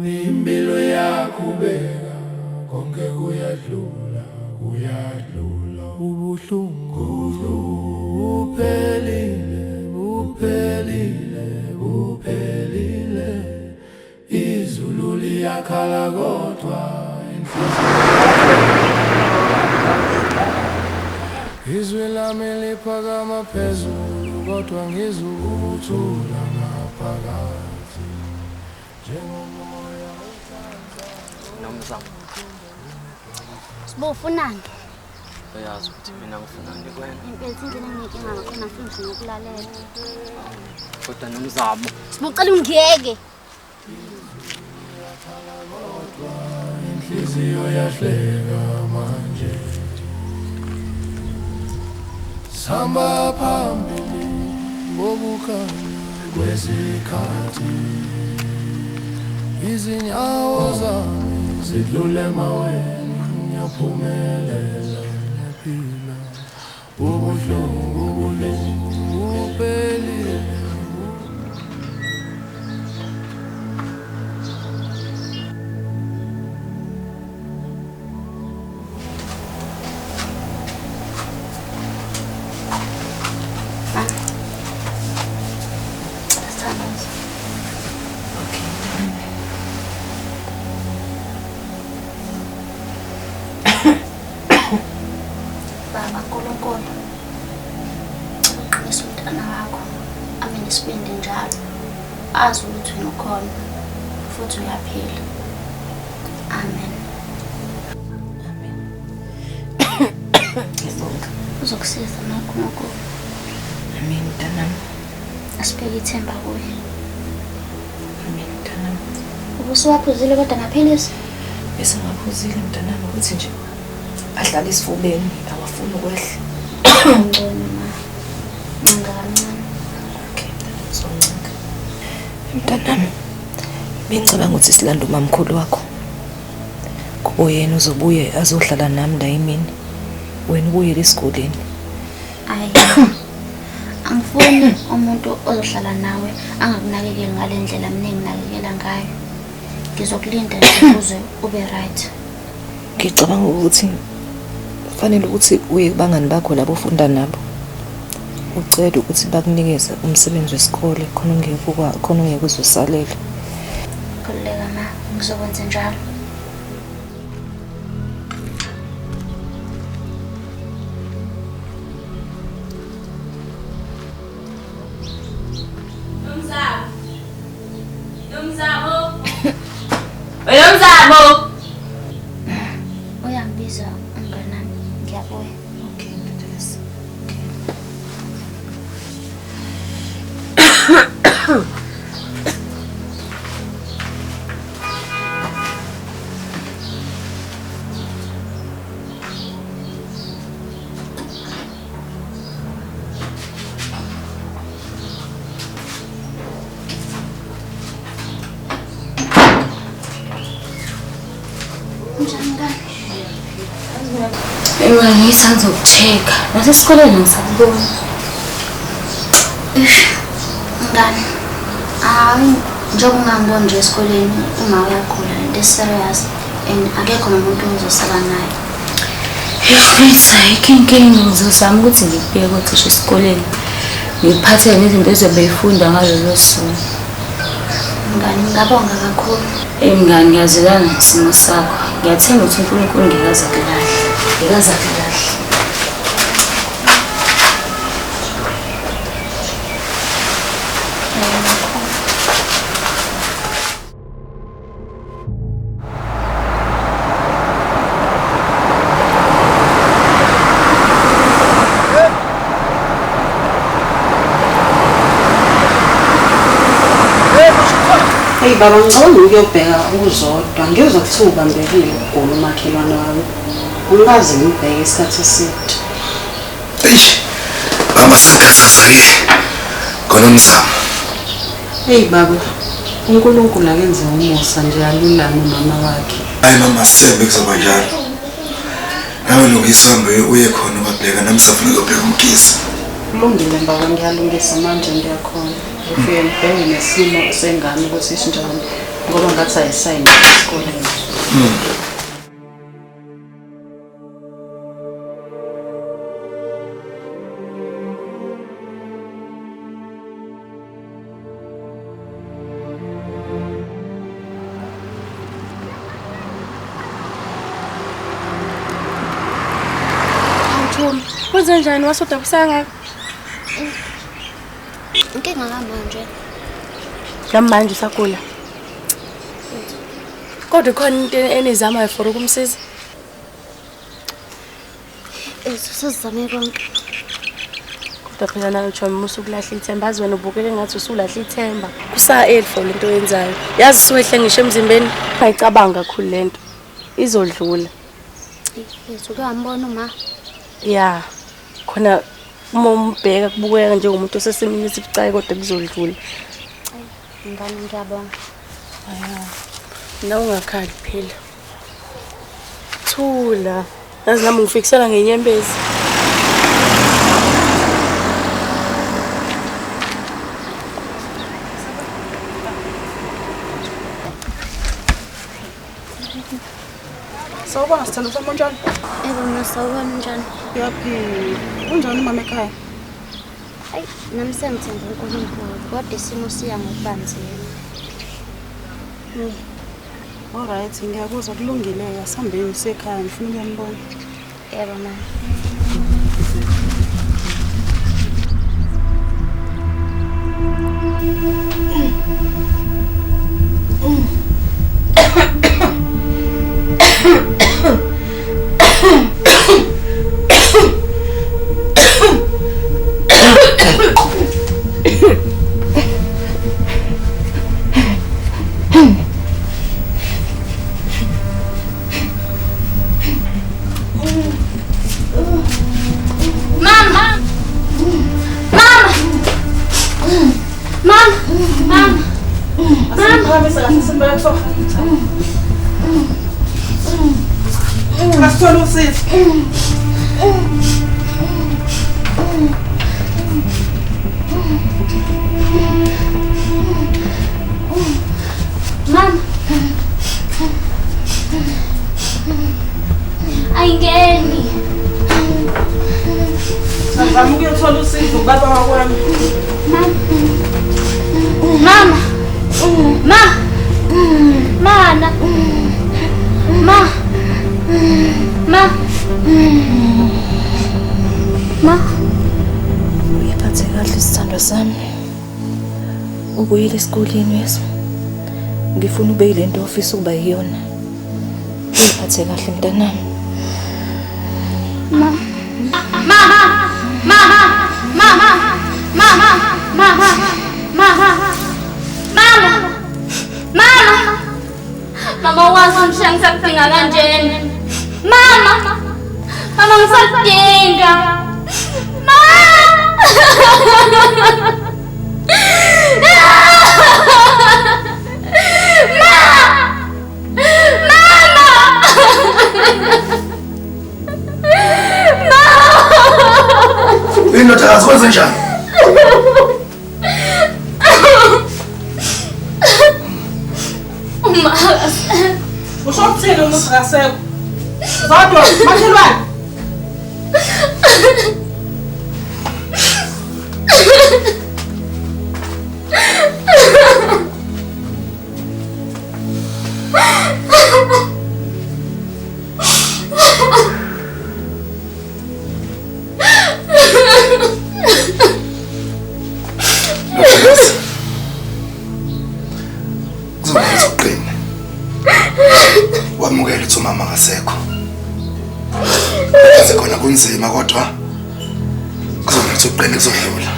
Impilo iyaqhubeka, konke kuyadlula, kuyadlula. Ubuhlungu buphelile, buphelile, buphelile. Izulu liyakhala kodwa inhliziyo. Izwi lami liphakama phezulu kodwa ngizwa ukuthula ngaphakathi njengomoya ohlanza. Nomzamo. Sibu ufunani? Uyazi ukuthi mina ngifunani kuwena. Impela indlela enginenkinga ngakhona ngifuna nje nokulalela. Kodwa Nomzamo. Sibu ucela ungiyeke. Inhliziyo yahleka manje. Sihamba phambili ngokukhanya kwesikhathi. Izinyawo zami zidlule emaweni, ngiyaphumelela, ngiyaphila. Ubuhlungu buphelile. Sithandaze. Okay. Baba Nkulunkulu, cela uqinise umntana wakho abe nesibindi njalo, azi ukuthi wena ukhona futhi uyaphila. Amen. Amen. Ngiyabonga. Uzokusiza uNkulunkulu. Amen mntanami. Asibeke ithemba kuye. Amen mntanami. Ubusuwaphuzile kodwa amaphilisi? Bese ngaphuzile mntanami ukuthi nje ahlale esifubeni awafuni ukwehla. Ngcono ma. Ncenga kancane. Okay mntanami ngizoncenga. Mntanami, bengicabanga ukuthi silanda umamkhulu wakho. Kubo yena uzobuye azohlala nami la emini. Wena ubuyele esikoleni. Ayi. Angifuni umuntu ozohlala nawe angakunakekeli ngale ndlela mina enginakekela ngayo. Ngizokulinda nje uze ube right. Ngicabanga ukuthi kufanele ukuthi uye kubangani bakho labo ofunda nabo. Ucele ukuthi bakunikeze umsebenzi wesikole khona ungeke khona ungeke uze usalele. Khululeka ma, ngizokwenza njalo. Nomzamo. Nomzamo. Nomzamo. Uyangibiza umngani wami, ngiyabuya. Okay, ndodakazi. Okay. Unjani mngani? Mina ngithanda ukucheck-a. Nasesikoleni angisakuboni. Ish, mngani. Hayi, njengoba ungangiboni nje esikoleni uma uyagula into eserious and akekho nomuntu ozosala naye. Yho, ayikho inkinga ngizozama ukuthi ngikubeke kothisha esikoleni. Ngikuphathele nezinto ezobe ifunda ngalolo suku. Mngani, ngingabonga kakhulu. Eyi mngani, ngiyazwelana nesimo sakho. Ngiyathemba ukuthi uNkulunkulu ngeke aze akulahle. Ngeke aze akulahle. Eyi baba ngicabanga ukuyobheka uZodwa. Ngizwa kuthiwa ubambekile ukugula umakhelwane wami. Angikaze ngimbheke isikhathi eside. Eish, mama sengikhathazekile khona umzamo. Eyi baba, uNkulunkulu akenze umusa nje alulame umama wakhe. Hayi mama, sithembe kuzoba njalo. Nawe lungisa uhambe uye khona ubabheka, nami safuna ukuyobheka uMkhize. Kulungile baba, ngiyalungisa manje ngiyakhona. Ngifike ngibheke nesimo sengane ukuthi sinjani. Ngoba ngathi ayisayini esikoleni. Awuthumi, kwenze njani wasodabusanga ngakho? Inkinga kamanje. Namanje usagula. Kodwa ikhona into enizamayo for ukumsiza? Sesizame konke. Kodwa phela nawe Chomi musu kulahla ithemba, azi wena ubukele ngathi usulahla ithemba. Kusa-early for lento oyenzayo. Yazi suwehle ngisho emzimbeni, ungayicabanga kakhulu lento. Izodlula. Yethu uke wambona uma? Ya. Khona uma umbheka kubukeka njengomuntu osesimeni esibucayi kodwa kuzodlula. Ngani ngiyabonga. Nawe ungakhali phela. Thula. Yazi nami ngifikisela ngenyembezi. Sawubona sithando sami, unjani? Yebo mina sawubona, unjani? Ngiyaphila. Unjani umama ekhaya? Ayi, nami sengithemba uNkulunkulu, kodwa isimo siya ngokuba nzima. Alright, ngiyakuzwa kulungile, asihambeni siye ekhaya, ngifuna ukuyambona. Yebo mama. Mama! Mama! Mama! Mama! Asiphakamise kahle simbeke kusofa. Asithole usizo. Mama! Ayingeni. Sizama ukuyothola usizo kubaba wakwami. Mama! Ma! Mana! Ma! Ma! Ma! Uyiphathe kahle sithandwa sami. Ubuyele esikoleni uyezwa. Ngifuna ube yile nto ofisa ukuba yiyona. Uyiphathe kahle mntanami. Ma! Ma! Ma! Ma! Ma! Ma! Ma! Mama! Mama! Mama wazi ngishiya ngisakudinga kanjena. Mama! Mama ngisakudinga. Mama! Ma! Mama! Indodakazi kwenze njani? Uma Usho ukuthini uma usingasekho? Zodwa, makhelwane. Ndodakazi. Kuzomele uqine. Wamukele ukuthi umama akasekho. Yazi khona kunzima kodwa kuzomele uqine, kuzodlula.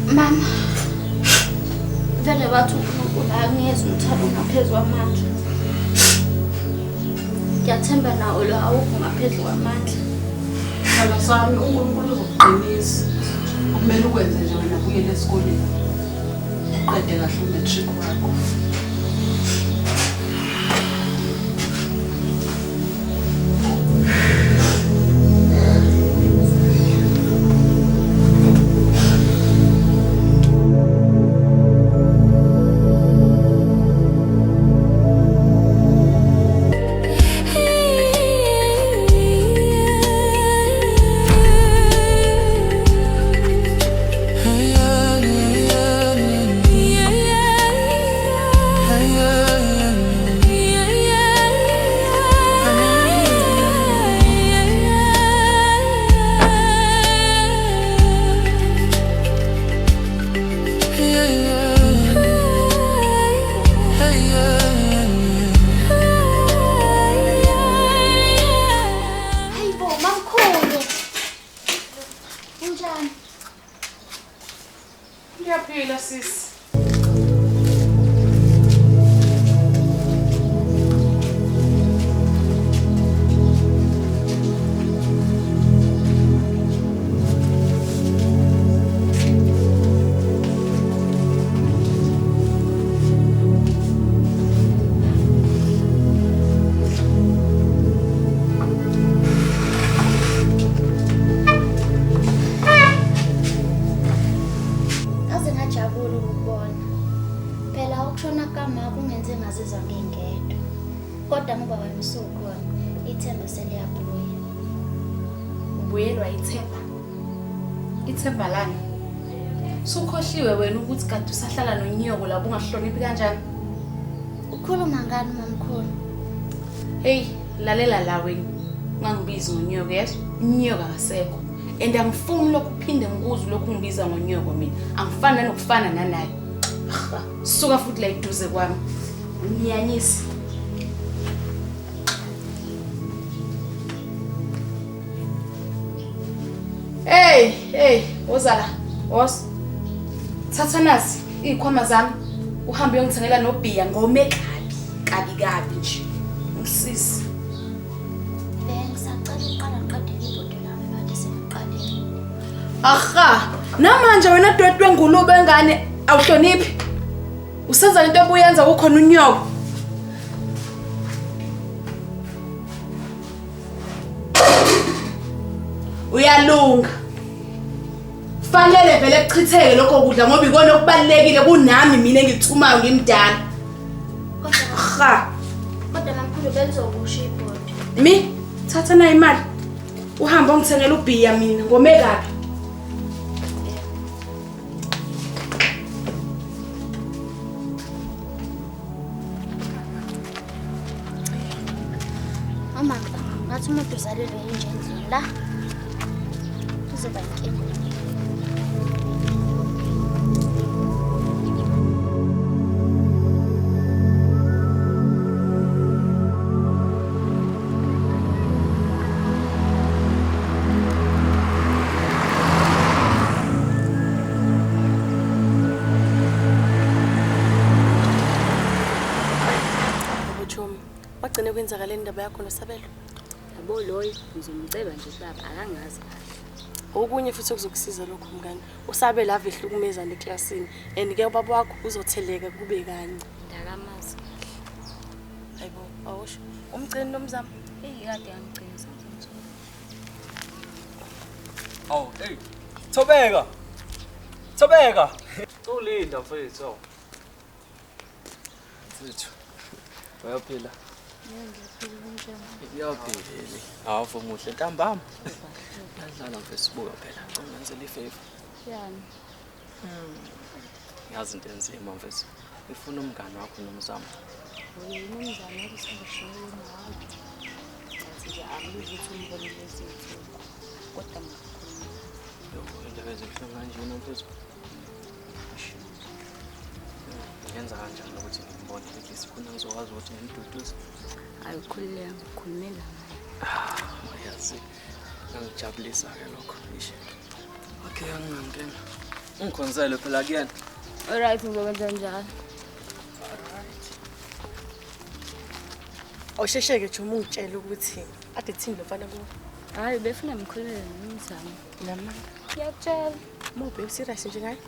Mama, vele wathi uNkulunkulu angeze umthwalo ngaphezu kwamandla. Ngiyathemba nawo lo awukho ngaphezu kwamandla. Sithando sami, uNkulunkulu uzokuqinisa. Kumele ukwenze nje wena buyele esikoleni. Uqede kahle umatric wakho. Ngiyaphila sisi. Ngaze ngajabula ukukubona. Phela ukushona kama kungenze ngazizwa ngingedwa. Kodwa ngoba wena usukhona, ithemba seliyabuya. Ubuyelwa ithemba. Ithemba lani? Sukhohliwe wena ukuthi kade usahlala nonyoko lapho ungahloniphi kanjani? Ukhuluma ngani mamkhulu? Hey, lalela la wena. Ungangibizi ngonyoko yezwa? Unyoko akasekho. And angifuni lokhu uphinde ngikuzwe lokhu ungibiza ngonyoko mina. Angifani nanokufana nanaye. Suka futhi la eduze kwami. Ngiyanyisa. Hey, hey, woza la. Woza. Thatha nazi izikhwama zami. Uhambe uyongithengela nobhiya ngome kabi, kabi kabi nje. Ngisize. Bengisacela uqala ngiqedele ibhodo lami kade sengiqalile. Aha, namanje wena dwedwe ngulube engane awuhloniphi. Usenza lento obuyenza kukhona unyoko. Uyalunga. Fanele vele kuchitheke lokho kudla ngoba ikona okubalekile kunami mina engithumayo ngimdala. Kodwa kodwa mamkhulu belizokusha ibhodo. Mi, thatha na imali. Uhambe ongithengela ubhiya mina ngome kabi. Mama, ngathi umuntu uzalelwe yinje endlini la. Kuzoba inkinga. Yabo Chomi, wagcine kwenzakaleni indaba yakho noSabelo? Yabo loyo ngizomceba nje baba akangazi kahle. Okunye futhi okuzokusiza lokho mngani, uSabelo ave ehlukumezana eklasini and ke ubaba wakho uzotheleka kube kanye. Ndakamazi kahle. Hayibo, awusho. Umgcini nomzamo. Eyi kade yangigcina sengizomthola. Awu, hey. Thobeka. Thobeka. Ulinda mfethu. Awu. Mfethu. Uyaphila? Ngiyaphila. Awu muhle ntambama. Yadlala mfethu buka phela. Ungenzela ifavor. Yani. Yazi into enzima mfethu. Ifuna umngane wakho nomzamo. Wena umzamo wakho usengishiyele nawe. Ngathi nje akubizi ukuthi umbone lezi zinsuku. Kodwa ngikhuluma. Yo, indaba ezibuhlungu kanjena mfethu. Eish. Ngenza kanjani ukuthi ngimbone at least khona ngizokwazi ukuthi ngimduduze. Hayi ukhululeka ngikhulumela ngaye. Ah, yazi. Ngangijabulisa ke lokho. Eish. Okay, anginankinga. Ungikhonzele phela kuyena. Alright ngizokwenza njalo. Awushesheke Chomi ungitshele ukuthi ade thini lo mfana kuwe. Hayi befuna ngikhulumele nomzamo. Namanga. Ngiyakutshela. Uma ubheke serious nje ngaye.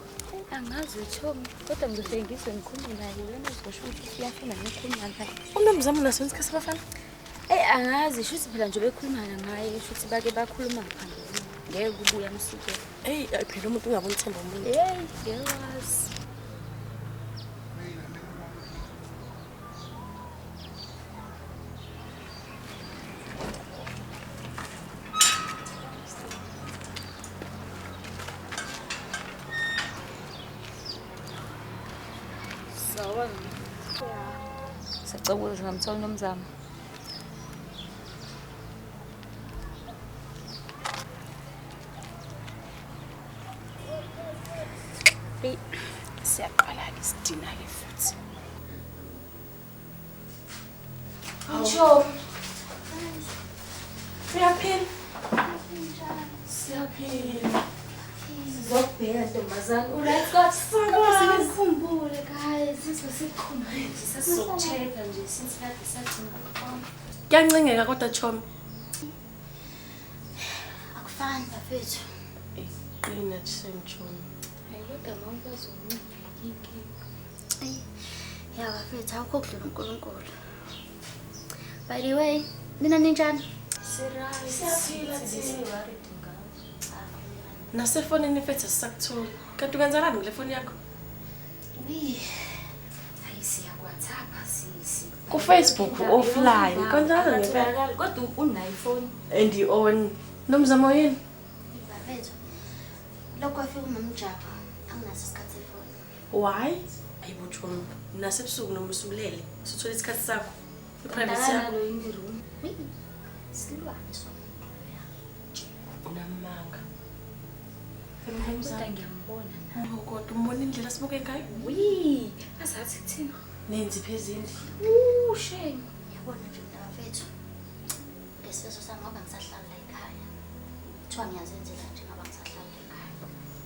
Angazi Chomi, kodwa ngizofike ngizwe ngikhulume naye wena uzosho ukuthi uyafuna nokukhuluma naye. Unomzamo naso isikhathi sabafana? Eyi angazi, shuthi phela nje bekhuluma ngaye, shuthi bake bakhuluma ngaphambilini. Ngeke kubuye amsukele. Eyi phela umuntu ungabe umthemba umuntu. Hey, ngeke wazi. Sawubona. Sacela ukuthi ngamthola nomzamo. Eyi, siyaqala-ke isidina-ke futhi. Chomi. Uyaphila? Siyaphila. Sizokubheka ntombazane. Uright kodwa Sikhumbule guys, sizosikhumbule nje sesizokucheck-a nje since kade sagcina ukubona. Kuyancengeka kodwa chomi. Akufani bafethu. Qina shame chomi. Hayi kodwa mawukwazi ukuncenga inkinga. Ayi. Ya bafethu awukho kudlula uNkulunkulu. By the way, nina ninjani? Siright. Siyaphila thina. Worried ngawe. Nasefonini mfethu asisakutholi. Kanti ukwenzelani ngale foni yakho? Wi. Hayi siya-WhatsApp sisi. Ku-Facebook offline. Kanjalo ngempela. Kodwa unayo ifoni. And you own Nomzamo yini? Bafethu. Lokho kwafika umamJabu, anginaso isikhathi sefoni. Why? Ayibo chomi. Nasebusuku noma usulele, usuthola isikhathi sakho. I-privacy yakho. Nalo yini room? Wi. Silwane somuntu loya. Unamanga. Kodwa ngiyambona na. Kodwa umbona indlela sibuke ngayo? Wi, azathi kuthina. Nenzipho ezinde. Shame. Yabona nje mina bafethu. Ngesifiso sami ngoba ngisahlala la ekhaya. Kuthiwa ngiyazenzela nje ngoba ngisahlala la ekhaya.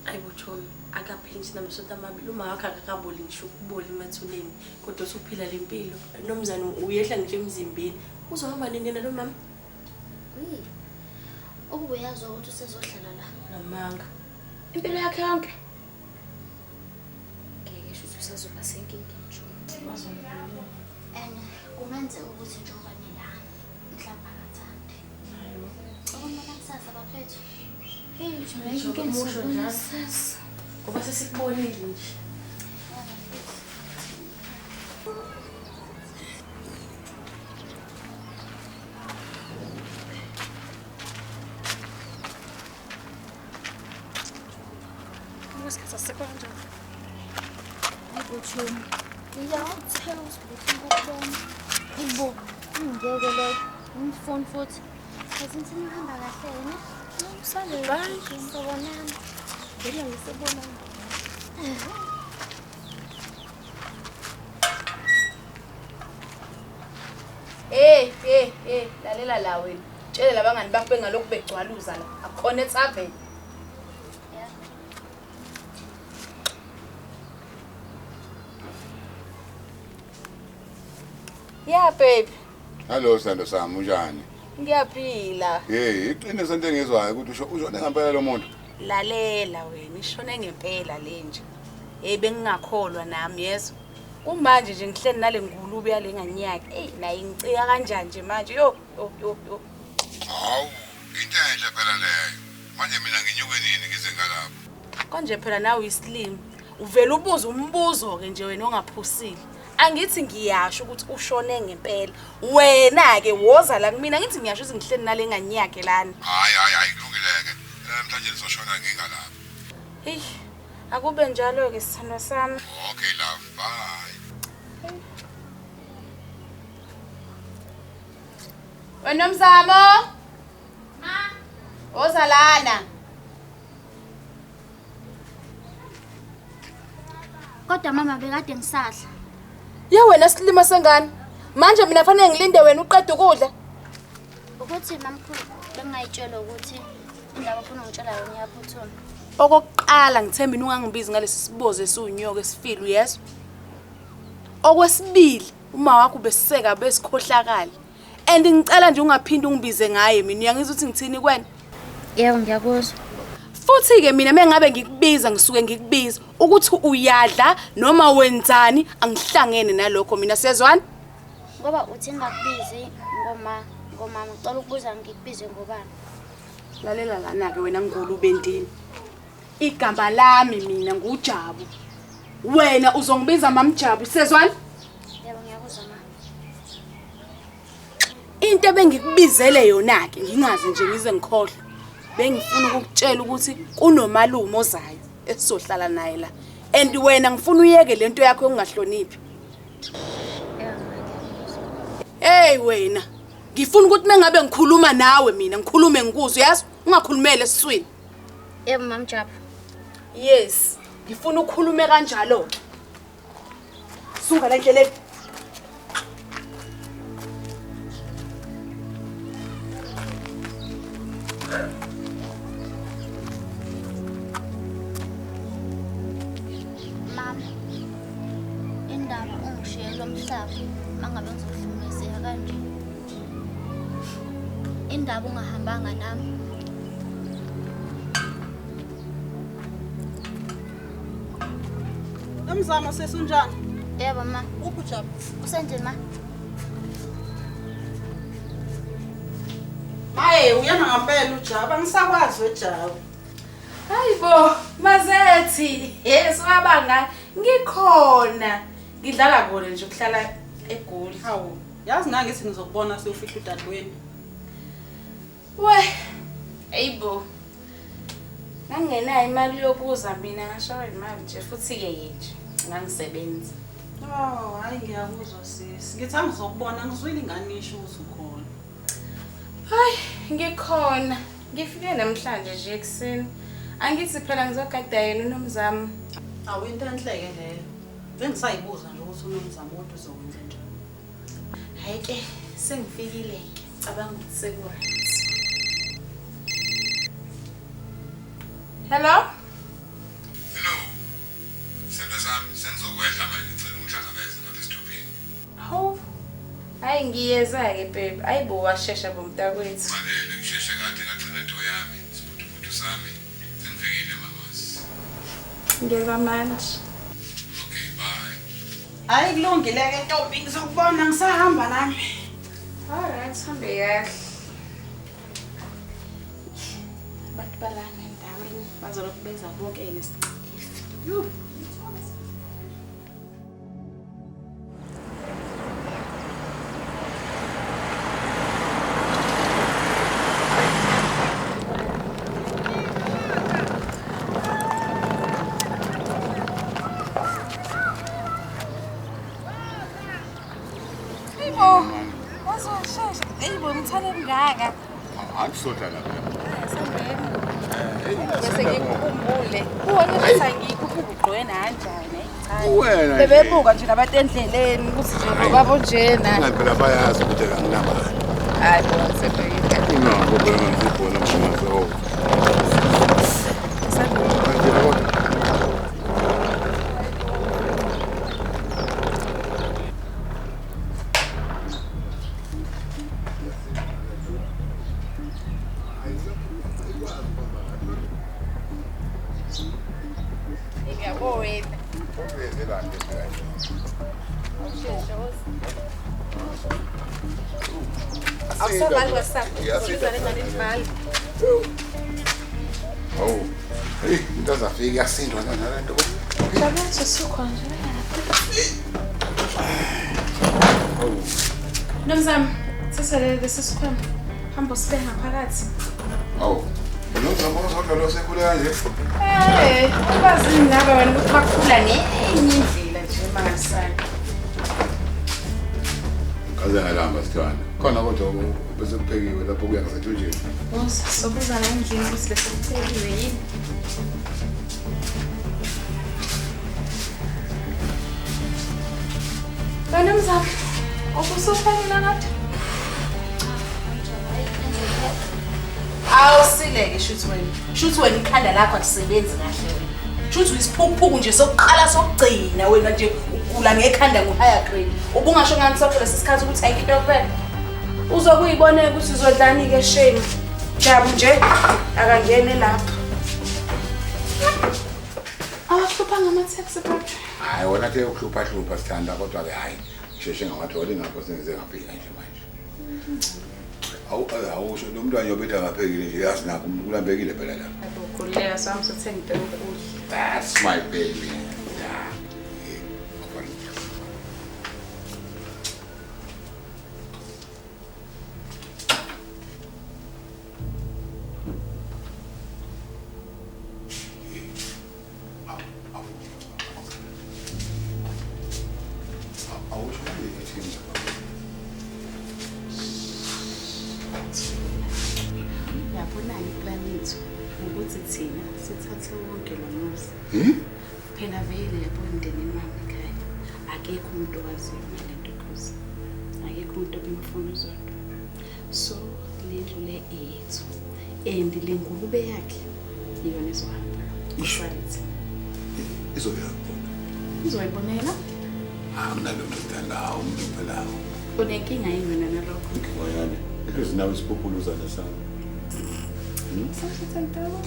Ayibo chomi, akapheli nje namasonto amabili. Uma wakho akakaboli ngisho ukubola emathuneni. Kodwa usuphila le mpilo. Nomzane uyehla ngisho emzimbeni. Uzohamba nini yena lo mama? Wi. Ukube uyazi ukuthi usezohlala la. Ngamanga. Impilo yakhe yonke. Ngeke sho ukuthi usazoba senkingeni chomi. And kungenzeka ukuthi njengoba nila mhlawumbe akathandi. Ukubona kusasa bafethu. Hey, chomi, Musho njalo. kusasa. Ngoba sesikubonile nje. Ya bafethu. Isikhathi asisekho kanjani? Hayibo chomi. Ngiyakuthela ukuthi ngifuna ukubona. Ibo, ngeke leyo. Ngifoni futhi. Yazi nihamba kahle ne? Usale. Bye. Ngizobonana. Vele ngisebona. Hey, hey, hey, lalela la wena. Tshele labangani bakho bengalokhu begcwaluza la. Akukhona ethaveni. Yeah. Yeah babe, Hello sithando sami, unjani? Ngiyaphila. Hey, iqiniso into engizwayo ukuthi usho ushone ngempela lo muntu. Lalela wena, ishone ngempela le nje. Hey bengingakholwa nami yezwa. Kumanje nje ngihleli nale ngulube yale nganyaka. Hey naye ngicika kanjani nje manje? Yo yo yo yo. Hawu, into enhle phela leyo. Manje mina nginyuke nini ngize ngalapho? Konje phela nawe isilimi. Uvela ubuza umbuzo ke nje wena ongaphusile. Angithi ngiyasho ukuthi ushone ngempela. Wena ke woza la kumina ngithi ngiyasho ukuthi ngihleli nale nganyaka lana. Hayi hayi hayi kulungileke. Namhlanje nizoshona ngingalapho. Hey, akube njalo ke sithandwa sami. Okay love, bye. Wena Mzamo? Ma, Woza lana. kodwa mama bekade ngisadla. Ya wena silima sengane. Manje mina fanele ngilinde wena uqede ukudla. Ukuthi mamkhulu bengayitshela ukuthi indaba ofuna ungitshela yona iyaphuthuma. Okokuqala ngithemba mina ungangibizi ngalesi sibozo esiwunyoka esifile uyezwa. Okwesibili uma wakho ubeseka besikhohlakala. And ngicela nje ungaphindi ungibize ngaye mina uyangizwa ukuthi ngithini kuwena. Yebo ngiyakuzwa. Futhi ke mina mengabe ngikubiza ngisuke ngikubiza ukuthi uyadla noma wenzani angihlangene nalokho mina siyezwana. Ngoba uthi ngingakubizi ngoma ngomama ngicela ukubuza ngikubize ngobani? Lalela lana ke wena ngulube ndini. Igama lami mina nguJabu. Wena uzongibiza mamJabu siyezwana? Yebo ngiyakuzwa ma. Into ebengikubizele yona ke ngingazi nje ngize ngikhohlwe. Bengifuna ukukutshela ukuthi kunomalume ozayo esizohlala naye la. And wena ngifuna uyeke lento yakho yokungahloniphi. Yebo ma ngiyakuzwa. Hey wena, ngifuna ukuthi mengabe ngikhuluma nawe mina ngikhulume ngikuzwe yazi ungakhulumele esiswini. Yebo mamJabu. Yes, ngifuna ukukhulume kanjalo ke. Suka la endleleni. umhlaba mangabe ngizohlukumezeka kanje. Indaba ungahambanga nami. Nomzamo sesunjani? Yebo ma. Uphi Jabu? Usendlini ma. Hayi uyena ngempela uJabu, angisakwazi weJabu. Hayibo, Mazethi, yes wabanga ngikhona. Ngidlala kona nje ukuhlala eGoli. Hawu, yazi nangithi ngizokubona sewufihla udadewenu. We, ayibo. Ngangenayo imali yokuza mina ngashawa imali nje futhi ke nje ngangisebenza. Oh, hayi ngiyakuzwa sisi. Ngithi angizokubona ngizwile ingane isho ukuthi ukhona. Hayi, ngikhona. Ngifike namhlanje nje ekuseni. Angithi phela ngizogada yena uNomzamo. Awu into enhle ke leyo. Bengisayibuza nje ukuthi uNomzamo kodwa uzokwenza njani. Hayi ke, sengifikile ke. Cabanga ukuthi seku-right. Hello? Hello. Sendo sami sengizokwehla manje ngicela ungihlangabeze lapha esitobhini. Hawu. Hayi ngiyeza-ke babe. Hayi bo washesha bo mntakwethu. Fanele ngisheshe kade ngagcina into yami, isiphuthuphuthu sami. Sengifikile mamas. Ngiyeza manje. Okay, bye. Hayi kulungile ke ntombi ngizokubona ngisahamba nami. Alright, hambe kahle. Abantu balana endaweni bazolokhu beza bonke nesiqifi. Akusoda lapha. Bese ngikukhumbule. Kuwona ukuthi angikho ugqoke kanjani, cha. Wena Bebebuka nje nabantu endleleni ukuthi nje babo njena. Phela bayazi ukuthi anginabani. Hayi bo sebhekile. Unako phela ngizibona mama oh. Oh, hey, into yasindwa nalento. Jabu sukho nje. Nomzamo, thatha lesi sikhwama. Hamba usibeke ngaphakathi. Awu, Nomzamo uzodla lo sekhule kanje? Eh, ubazi naba wena ukuthi bakhula ngenye indlela nje mangasana. Kaze ngalamba sithanda. Khona kodwa bese kuphekiwe lapho kuya ngasethunjini. Boss, sobuza la endlini ukuthi bese kuphekiwe yini? Wena Mzamo, ubusuphekile kade? Awusileke shuthi wena. Shuthi wena ikhanda lakho alisebenzi kahle wena. Shuthi uyisiphukuphuku nje sokuqala sokugcina wena nje ugula ngekhanda ngo-higher grade. Ubungasho ngani sonke lesi sikhathi ukuthi ayikho into yokupheka? Uzokuyibona ukuthi uzodlani-ke shame. Jabu nje akangene lapho. Awahlupha ngama-taxi bro. Hayi wona ke ukuhlupha hlupha sithanda kodwa ke hayi ngisheshe ngawatholi ngakho sengize ngafika nje manje. Awu awusho lo mntwana yobetha ngaphekile nje yazi nakho umuntu kulambekile phela la. Khululeka sami sothenga into yokudla. That's my baby. Yeah. Yabona iplan yethu ukuthi thina sithathe wonke lo muzi. Phela vele yabo emndenini wami ekhaya akekho umuntu owaziyo ngale nto cause akekho umuntu obemfuna uZodwa. So le ndlu le eyethu and le ngulube yakhe iyona ezohamba. Isho. Izoyabona. Izoyibonela. Anginalutho sithanda, umuntu phela. Unenkinga yini wena nalokho? Inkinga yani? Into nawe isiphuphuluzana sami. Sasho ntawo.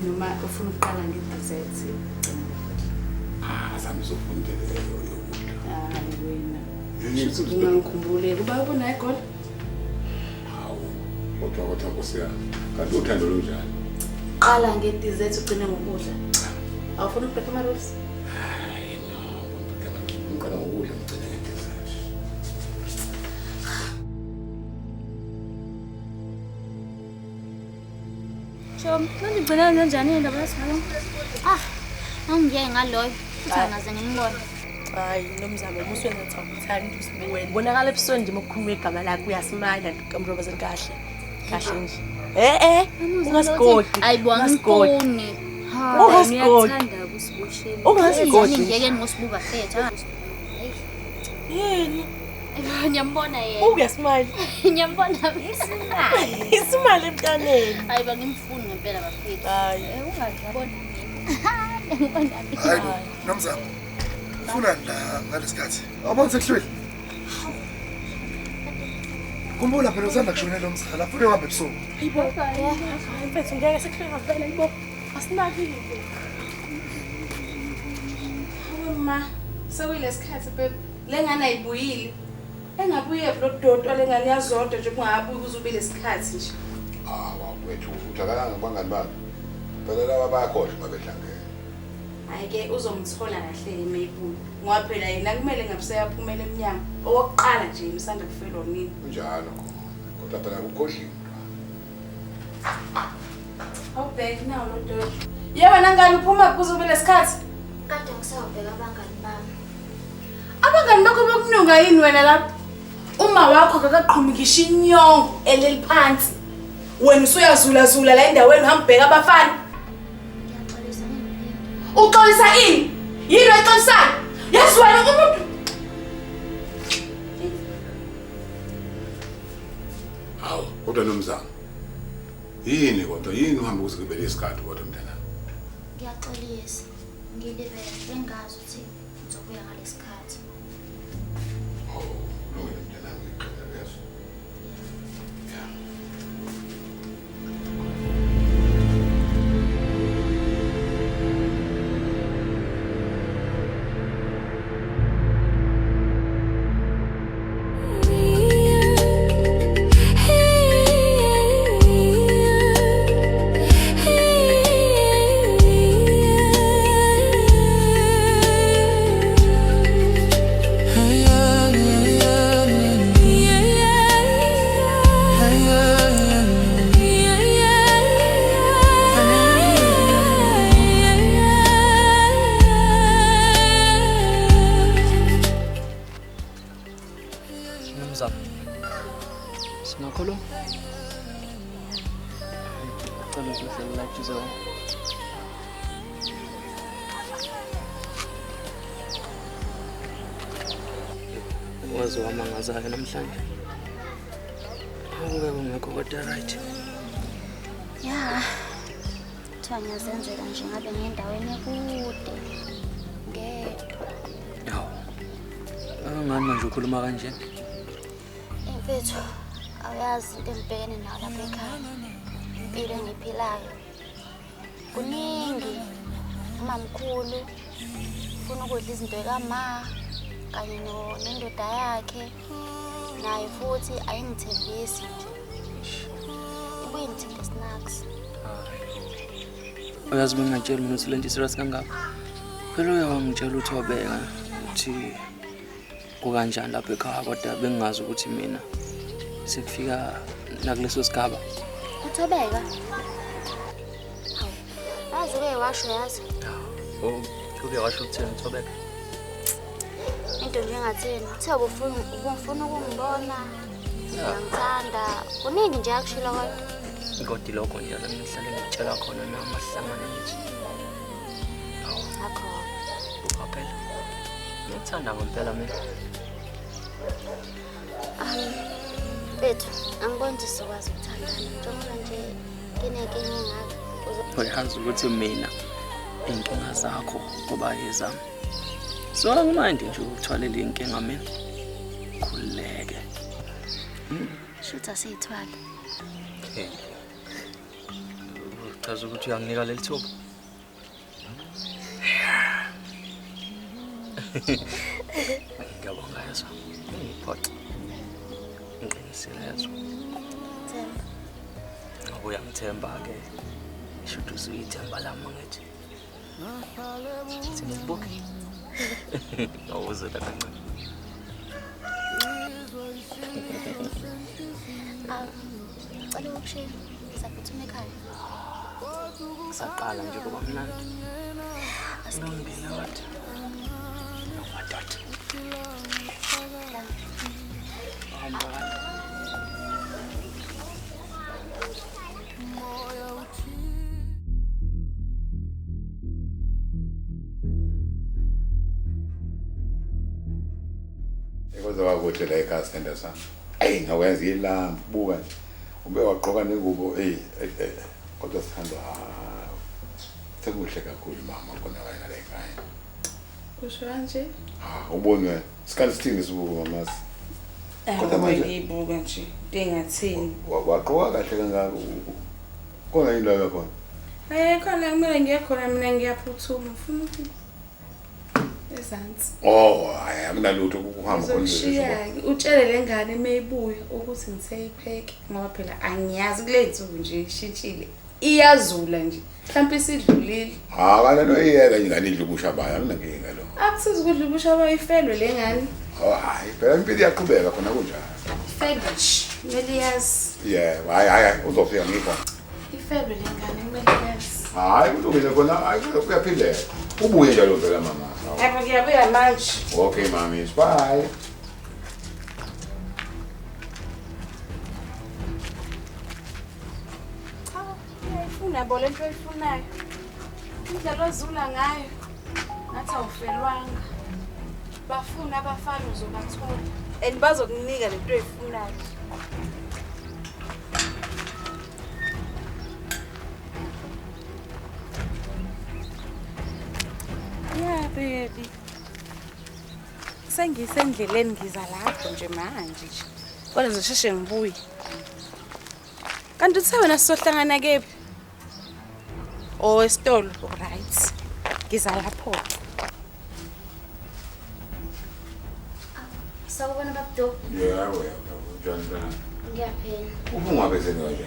Noma ufuna ukuqala nge-dessert? Ah, sami sofundele yokudla. Hayi wena. Ungangikhumbuleki uba unayo egoli? Hawu, kodwa Nkosi yami. Kanti uthando lunjani? Qala nge-dessert ugcine ngokudla. Awufuni ukubheka ama-rolls? Hayi no, ngiqala ngokudla ngigcine nge-dessert. Chom, ngigcina kanjani indaba yasalo? Ah, angiyeke ngaloyo futhi angaze ngimbone. Hayi, nomzamo umuswenza uthanda usibuwena. Bonakala ebusweni nje mokukhuluma igama lakhe uyasimala ntombrobazeni kahle. Kahle nje. Ungasigodi. Hayibo angifuni. Ungasigodi. Ungasigodi. Ngiyeke ngosibuka fethu. Yini? Ngiyambona yena. Uyasimala. Ngiyambona isimali. Isimali emntaneni. Hayi bangimfuni ngempela bafethu. Hayi, ungajabona. Hayi, nomzamo. Ufuna la ngalesikhathi. Awubona sekuhlwile. Khumbula phela usanda kushonela umzala, afune uhambe ebusuku. Hayibo. Mfethu ngeke sekuhlwile ngempela hayibo. Asinakile. Hawu ma, sekuyilesikhathi phela. Lengane ayibuyile. Engabuye lo dodo lengane yazodwa nje kungabuyi kuzubile isikhathi nje. Ah, wakwethu uthakalanga kubangani bakhe. Phela laba bayakhohlwa uma behlangene. Hayi ke uzomthola kahle emayibuya. Ngoba phela yena kumele ngabe seyaphumela emnyango. Owokuqala nje imsanda kufelwa nini. Kunjalo khona. Kodwa phela ukukhohliwe. Awubheki nawo lo dodo. Yebo nangani uphuma kuzubile isikhathi? Kade ngisawubheka abangani bami. Abangani bakho bokununga yini wena lapha? Uma wakho akaqhumi ngisho inyongo eleli phansi. Wena usuyazula zula la endaweni uhamba abafana. Ngiyaxolisa ngempilo. Uxolisa ini? Yini oyixolisayo? Yazi wena umuntu. Hawu, kodwa nomzamo. Yini kodwa yini uhamba ukuzigibela isikhathi kodwa mntanami? Ngiyaxolisa. Ngilibele bengazi ukuthi ngizobuya ngalesikhathi. Oh, kulungile mntanami, ngixolele yeso. Yeah. Nomzamo. Singakhuluma? Cela uzodlela la juice. Waze wamangaza-ke namhlanje. Awube ungekho kodwa right. Ya. Kuthiwa ngiyazenzela nje ngabe ngiyendaweni ekude. Ngedwa. Yawu. Angani manje ukhuluma kanje? Mfethu, awuyazi into engibhekene nayo lapha ekhaya. Impilo engiyiphilayo. Kuningi. Umamkhulu ufuna ukudla izinto kama kanye nendoda yakhe. Naye futhi ayingithembisi nje. Ibuye ngithinte snacks. Uyazi bengingatsheli mina ukuthi lento iserious kangaka. Phela uye wangitshela ukuthi wabeka ukuthi kukanjani lapha ekhaya kodwa bengingazi ukuthi mina sekufika nakuleso sigaba. Uthobeka. Hawu. Yazi uke washo yazi. Oh, uke washo ukuthini uthobeka? Into njengathini? Uthe ubufuna ukungibona. Ngiyangithanda. Kuningi nje akushilo kodwa. Kodwa lokho nje la ngihlale ngikutshela khona nami asihlangane ngithi. Akho. Phela. Ngikuthanda ngempela mina. Bethu, angiboni ukuthi sizokwazi ukuthandana njengoba nje nginenkinga engaka. Uyazi ukuthi mina inkinga zakho kuba yezami. So angimandi nje ukuthwalela inkinga mina. Khululeke. Shutha siyithwala. Uchaza ukuthi uyanginika leli thuba. Ngiyabonga yezwa. Ngiphoxa. Ngiqinisile yezwa. Themba. Ngoba uyangithemba-ke. Shuthi usuyithemba lami ngithi. Singikubuke. Awuzela kancane. Ngicela ukukushiya. Ngisaphuthuma ekhaya. Kusaqala nje kuba mnandi. Asilungile kodwa. Madoda. Hamba kahle. Kodwa kuhle la ekhaya sithanda sami. Eyi ngakwenza ilambu buka nje. Ube wagqoka nengubo eyi kodwa sithanda sekuhle kakhulu mama khona wena la ekhaya. Kusho kanje? Ah ubone wena. Isikhathi sithini sibuka mama? Kodwa manje ngiyibuka nje into engathini. Wagqoka kahle kangaka. Khona yini la yakhona? Khona kumele ngiye khona mina ngiyaphuthuma ngifuna ukuthi ezansi. Oh, hayi akunalutho ukuhamba khona. Ngizoshiya utshele le ngane mayibuya ukuthi ngiseyipheke ngoba phela angiyazi kule nsuku nje ishintshile. Iyazula nje. Mhlawumbe isidlulile. Ah, kana no iyeka ingane idla ubusha bayo akunankinga lo. Akusizi ukudla ubusha bayo ifelwe le ngane. Oh, hayi phela impilo iyaqhubeka khona kunjalo. Ifelwe nje. Kumele yazi. Yebo, hayi hayi uzofika ngikho. Ifelwe le ngane kumele yazi. Hayi kulungile khona, hayi kuyaphileka. Ubuye njalo vela mama. Yebo ngiyabuya manje. Okay mami, bye. Cha, uyayifuna bo lento oyifunayo. Indlela ozula ngayo ngathi awufelwanga. Bafuna abafana uzobathola and bazokunika lento oyifunayo. Yeah baby. Sengisendleleni ngiza lapho nje manje nje. Kodwa ngizosheshe ngibuye. Kanti uthe wena sizohlangana kephi? Oh esitolo, right. Ngiza lapho. Sawubona babdo. Yebo yebo, njani mntana? Ngiyaphila. Ubungabe sengaje?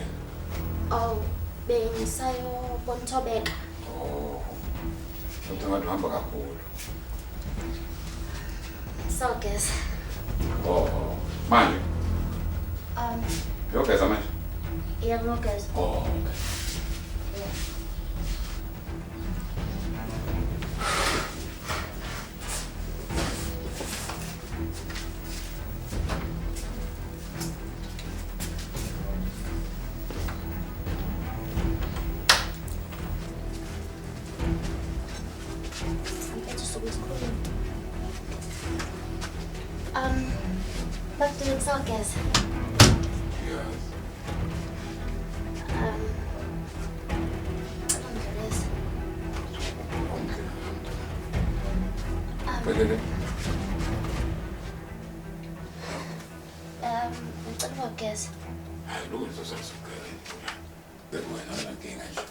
Oh, bengisayobona Thobeka. Oh. Ngathi uhamba kakhulu. Sawugeza. Oh, manje. Uyogeza manje? Yebo ngiyogeza. Oh, okay. Yeah. Babdo ngisawugeza. Yes. Ngicela ungidlulise. Phelele. Ngicela ukugeza. Hayi lokho ngizosasugela. Wena unankinga nje.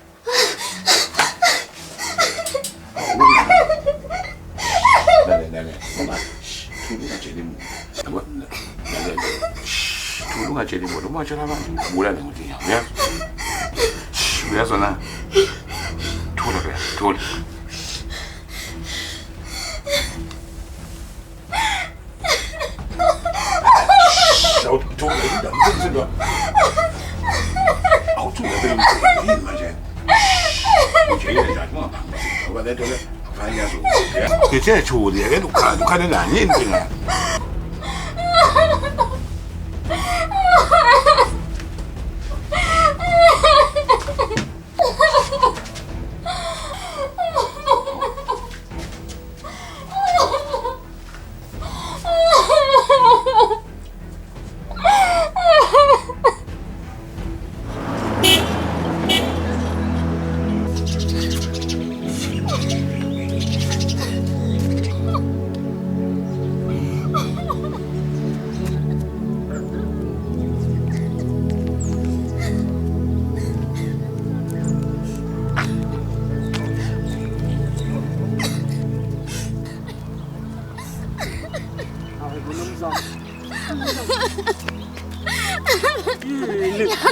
Nale mama. Thula ungatsheli muntu. Thula ungatsheli muntu. Uma utshela abantu ubulala ngokuthi uyazwa. Uyazwa na? Thula phela, thula. Thula indaba. Awuthula phela yini manje? Ujele njani ungaphambi ngoba lento le akufanele yazi. Ngithe thuli yeke ukhala ukhalelani yini inkinga?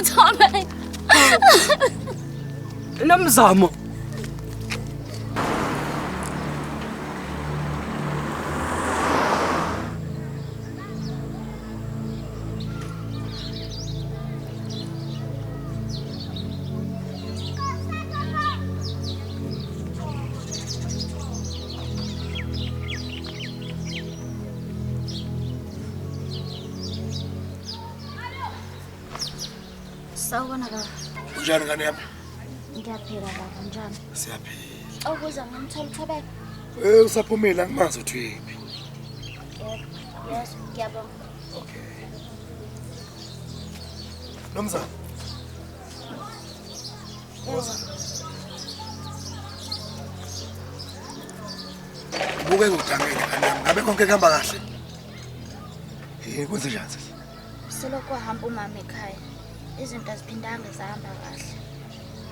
Thobeka. Nomzamo. Sawubona baba. Unjani ngane yami? Ngiyaphila baba, unjani? Siyaphila. Ukuza ngamthola uThobeka. Usaphumile angimazi uthi uyephi. Yebo, yes, ngiyabonga. Okay. Nomzamo. Woza. Ubuke ngudangele ngane yami. Ngabe konke kuhamba kahle? Yini kwenze njani sisi? Selokhu wahamba umama ekhaya. Izinto aziphindanga zahamba kahle.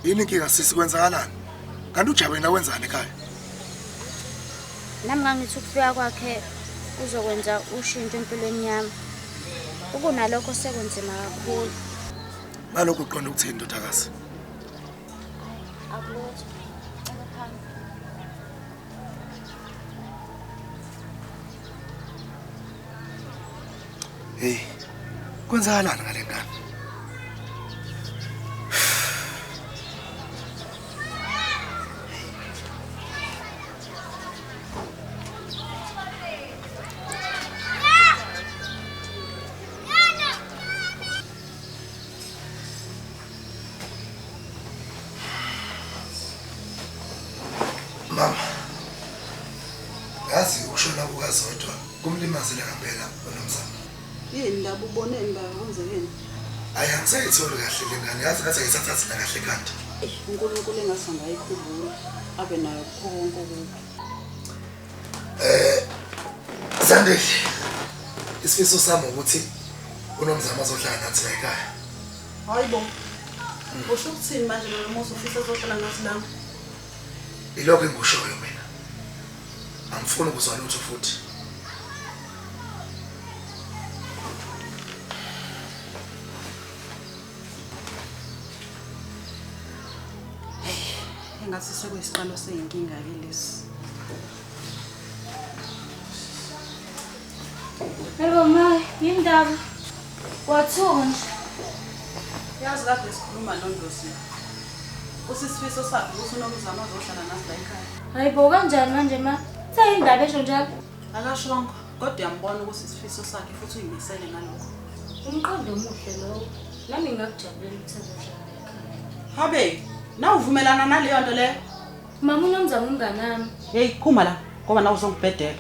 Yini inkinga sisi, kwenzakalani? Kanti uJabu yena wenzani ekhaya? Nami ngangithi ukufika kwakhe kuzokwenza ushintsho empilweni yami. Ukunalokho sekunzima kakhulu. Ngalokho uqonda ukuthini ndodakazi? Akulutho. Akuphanga. Hey, kwenzakalani ngale ngane? Mama, yazi ukushona kukaZodwa kumlimazile ngempela uNomzamo. Yini labo uboneni baba kwenzekeni? Hayi, angisayitholi kahle le ngane, yazi ngathi ayisathathi kahle kanti. uNkulunkulu engase angayikhumbula abe nayo kukho konke okubi. Zandile, isifiso sami ukuthi uNomzamo azohlala nathi la ekhaya. Hayi bo. Usho ukuthini manje lo musa ufisa azohlala nathi la? Ilokho engikushoyo mina. Angifuni ukuzwa lutho futhi. Engathi sekuyisiqalo seyinkinga ke lesi. Yebo ma, yini ndaba? Wathuka nje. Yazi kade sikhuluma noNdosi. Usisifiso sakhe ukuthi uNomzamo azohlala nathi la ekhaya. Hayi bo, kanjani manje ma? Seyindaba esho njalo. Akashongo, kodwa uyambona ukuthi isifiso sakhe futhi uyimisele ngalokho. Umqondo omuhle lowo. Nami ngingakujabulela ukuthi azohlala la ekhaya. Habe, na uvumelana naleyo nto leyo? Mama uNomzamo umngane wami. Hey, phuma la ngoba nawe uzongibhedela.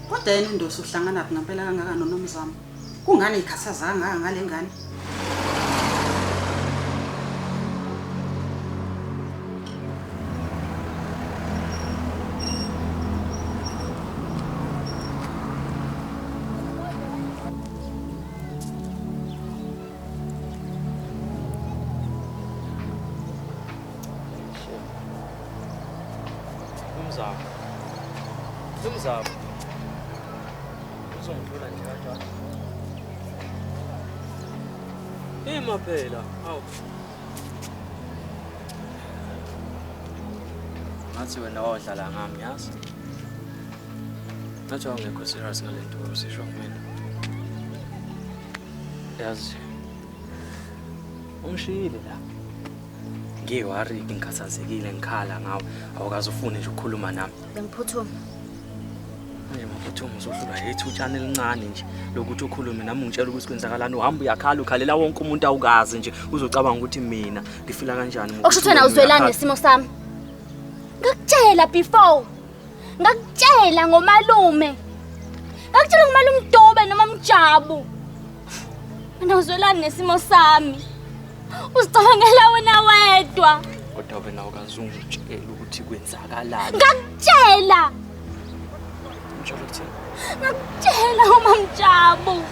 Kodwa yena uNdosi uhlangana phi ngempela kangaka noNomzamo? Kungani ikhathaza kangaka ngale ngane? Nomzamo. Nomzamo. Uzongidlula nje kanjalo. Ima phela, hawu. Ngathi wena wawudlala ngami, yazi? Ngathi wawungekho serious ngale nto usisho kumina. Yazi. Ungishiyile la. Ngiworried, ngikhathazekile, ngikhala ngawe. Awukaze ufune nje ukukhuluma nami. Bengiphuthuma. Manje maphuthuma uzohlulwa yithutshana elincane nje lokuthi ukhulume nami ungitshela ukuthi kwenzakalani. Uhamba uyakhala ukhalela wonke umuntu awukazi nje uzocabanga ukuthi mina ngifila kanjani. Okusho ukuthi wena uzwelani nesimo sami. Ngakutshela before. Ngakutshela ngomalume. Ngakutshela ngomalume Dube noma Mjabu. Wena uzwelani nesimo sami. Uzicabangela wena wedwa. Kodwa wena awukaze ungitshele ukuthi kwenzakalani. Ngakutshela. Ngitshela ukuthini? Ngakutshela uMamjabu.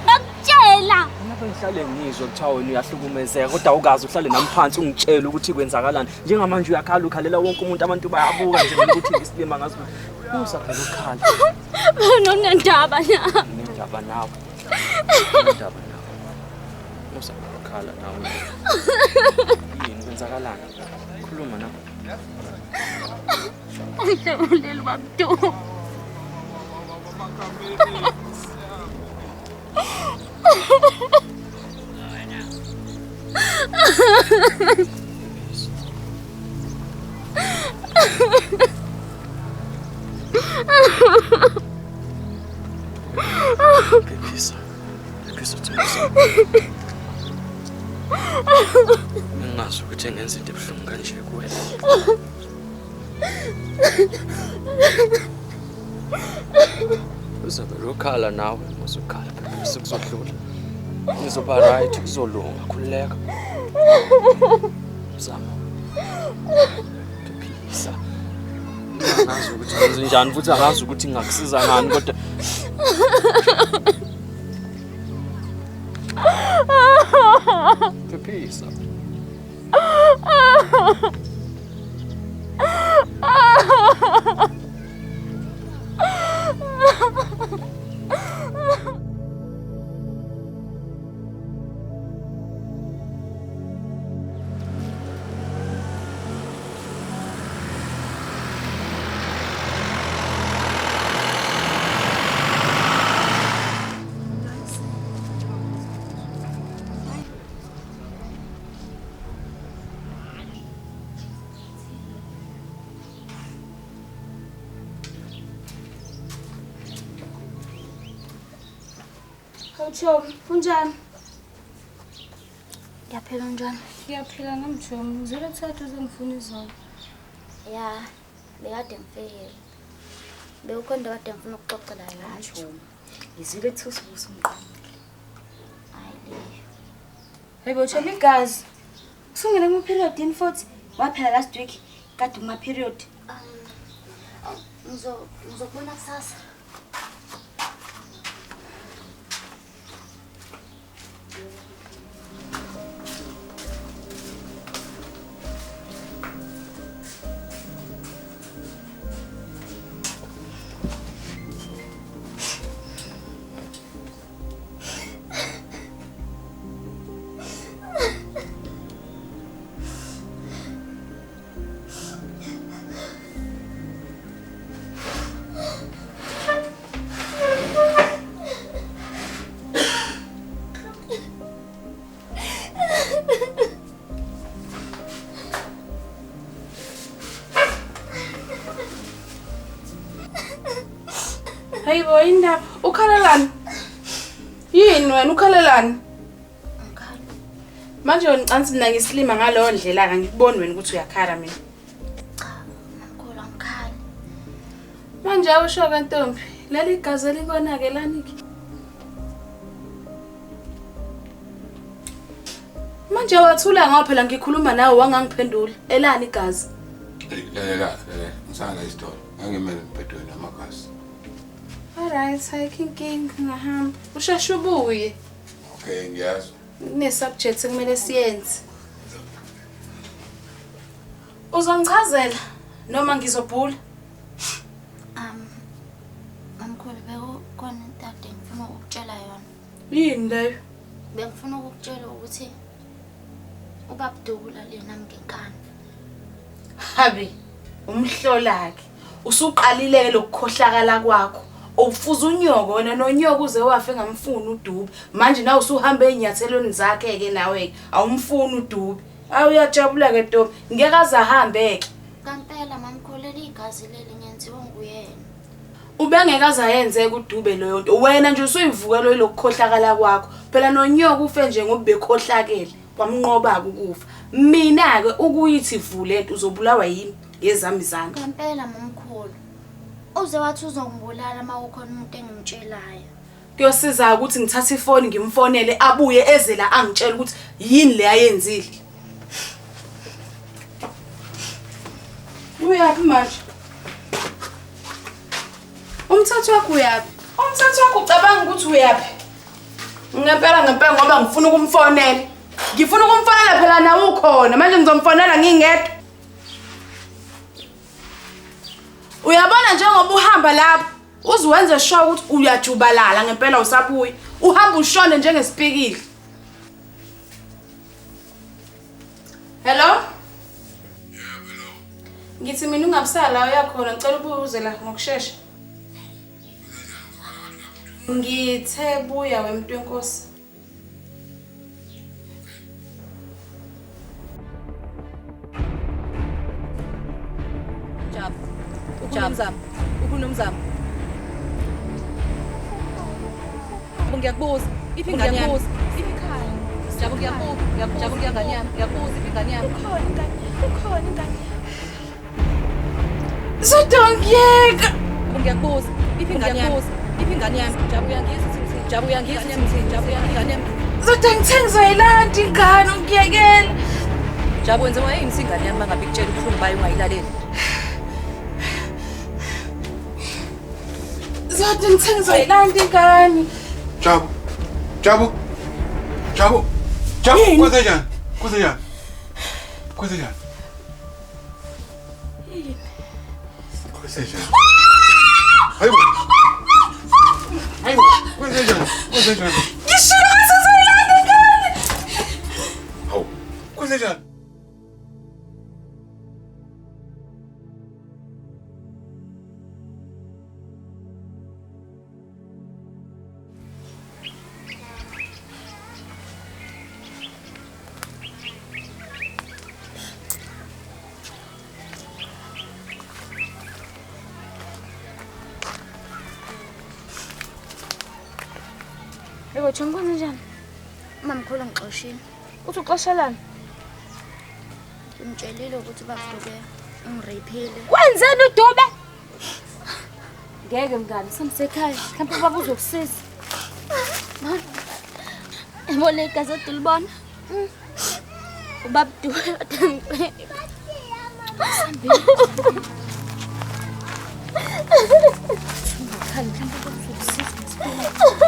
Ngakutshela. Lapho ngihlale ngizwe kuthiwa wena uyahlukumezeka kodwa awukaze uhlale nami phansi ungitshele ukuthi kwenzakalani. Njengamanje uyakhala ukhalela wonke umuntu, abantu bayabuka nje mina ukuthi ngisilima ngazi. Usaphela ukukhala. Wena unendaba na? Nginendaba nawe. Indaba nawe. Musa ukukhala nawe. Yini kwenzakalani? Khuluma nawe. Ungijabuleli babdu. Phephisa. Phephisa Thembisa. Ngingazi ukuthi ngenza into ebuhlungu kanje kuwena. Uzobe ukhala nawe, uzokhala phephisa kuzodlula. Ngizoba right kuzolunga, khululeka. Zama. Phephisa. Angazi ukuthi ngenze njani futhi angazi ukuthi ngingakusiza ngani kodwa phephisa. Chomi, unjani? Ngiyaphila unjani? Ngiyaphila nami Chomi. Ngizwile kuthiwa uzongifuna izolo. Ya, bekade ngifikile. Bekukhona kade ngifuna ukuxoxela yona Chomi. Ngizwile kuthiwa usumqamile. Hayi le. Hey bo Chomi igazi. Usungene kuma period yini futhi? Waphela last week kade kuma period. Ngizokubona kusasa. Hey boy, indaba ukhalelani? Yini wena ukhalelani? Angikhala. Manje wena ucansi mina ngisilima ngaleyo ndlela ka ngikuboni wena ukuthi uyakhala mina. Cha, mamkhulu angikhala. Manje awusho ke ntombi, leli gazi elikonake lani ke? Manje wathula ngoba phela ngikhuluma nawe wangangiphendula. Elani igazi? Lalela, lalela, ngisala isitolo. Ngangimele ngibhedwe namagazi. Alright, ayikho inkinga ngahamba. Usheshe ubuye. Okay, ngiyazi. Kune subject ekumele siyenze. Uzongichazela noma ngizobhula? Mamkhulu bekukhona into ade ngifuna ukukutshela yona. Yini leyo? Bengifuna ukukutshela ukuthi ubabdubula lena ngenkani. Habi, umhlolakhe. Usuqalile lokukhohlakala kwakho. Ufuza unyoko wena nonyoko uze wafe ngamfuni uDube. Manje nawe usuhamba ezinyathelweni zakhe ke nawe awumfuni uDube. Awu uyajabula ke Ntombi, ngeke azahambe ke. Kampela mamkhulu leli igazi leli ngenziwa nguyena. Ubengeke azayenze kuDube leyo nto. Wena nje usuyivukelo lokukhohlakala kwakho. Phela nonyoko ufe nje ngoba bekhohlakele. Kwamnqoba ukufa. Mina ke ukuyithi vule lento uzobulawa yini ngezami izandla. Kampela mamkhulu. Uze wathi uzongibulala uma kukhona umuntu engimtshelayo. Kuyosiza ukuthi ngithathe ifoni ngimfonele abuye eze la angitshela ukuthi yini le ayenzile. Uyaphi manje? Umthatho wakho uyaphi? Umthatho wakho ucabanga ukuthi uyaphi? Ngempela ngempela ngoba ngifuna ukumfonela. Ngifuna ukumfonela phela nawe ukhona. Manje ngizomfonela ngingedwa. Uyabona njengoba uhamba lapho uziwenze sure ukuthi uyajubalala ngempela usabuya. Uhamba ushone njengesipikili. Hello? Ngithi mina ungabusala uyakhona ngicela ubuze la ngokushesha. Ngithe buya wemntu wenkosi. Jabu. Unomzamo. Unomzamo. Ngiyakubuza. Iphi ingane yami? Iphi ikhaya? Jabu ngiyakubuza. Jabu ngiyangane yami. Ngiyakubuza iphi ingane yami? Ukhona ingane. Ukhona ingane. Zodongiyeka. Ngiyakubuza. Iphi ingane yami? Iphi ingane yami? Jabu uyangizwa ukuthi Jabu uyangizwa ukuthi Jabu uyangizwa yami. Zodwa ngithe ngizoyilanda ingane ungiyekele. Jabu wenze wayini ingane yami mangabe ikutshela ubuhlungu bayo ungayilaleli. Zodwa ngithe ngizoyilanda ingane. Jabu. Jabu. Jabu. Jabu kwenzenjani? Kwenzenjani? Kwenzenjani? Yini? Kwenzenjani? Hayibo. Hayibo, kwenzenjani? Kwenzenjani? Ngishilo ukuthi ngizoyilanda ingane. Hawu. Kwenzenjani? Yebo, Chomi kwenzenjani? Mamkhulu ngixoshile. Uthi uxoshelani? Ngimtshelile ukuthi babuduke ungiraphile. Wenzeni uDube? Ngeke mngani, samsekhaya. Mhlawumbe ubaba uzokusiza. Yabo le gazethi ulibona? Ubaba Dube kade ngirape. Ungakhali, mhlawumbe ubaba uzokusiza.